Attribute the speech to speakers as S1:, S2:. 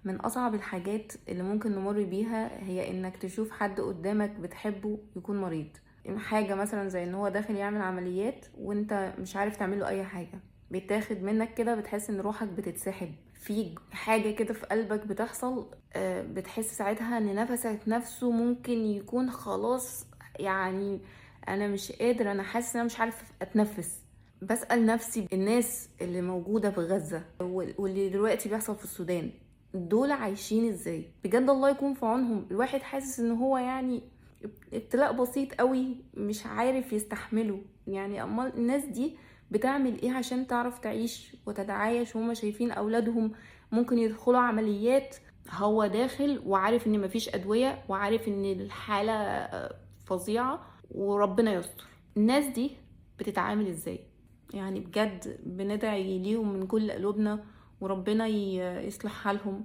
S1: من أصعب الحاجات اللي ممكن نمر بيها هي إنك تشوف حد قدامك بتحبه يكون مريض. حاجة مثلا زي إن هو داخل يعمل عمليات وإنت مش عارف تعمله أي حاجة، بيتاخد منك كده، بتحس إن روحك بتتسحب، في حاجة كده في قلبك بتحصل، بتحس ساعتها إن نفسك نفسه ممكن يكون خلاص، أنا مش قادر، أنا حاسس إن أنا مش عارف أتنفس. بسأل نفسي الناس اللي موجودة في غزة واللي دلوقتي بيحصل في السودان، دول عايشين ازاي؟ بجد الله يكون في عونهم. الواحد حاسس ان هو ابتلاء بسيط قوي مش عارف يستحمله. امال الناس دي بتعمل ايه عشان تعرف تعيش وتتعايش وهم شايفين اولادهم ممكن يدخلوا عمليات، هو داخل وعارف ان مفيش ادوية وعارف ان الحالة فظيعة وربنا يستر. الناس دي بتتعامل ازاي؟ بجد بندعي ليهم من كل قلوبنا وربنا يصلح حالهم.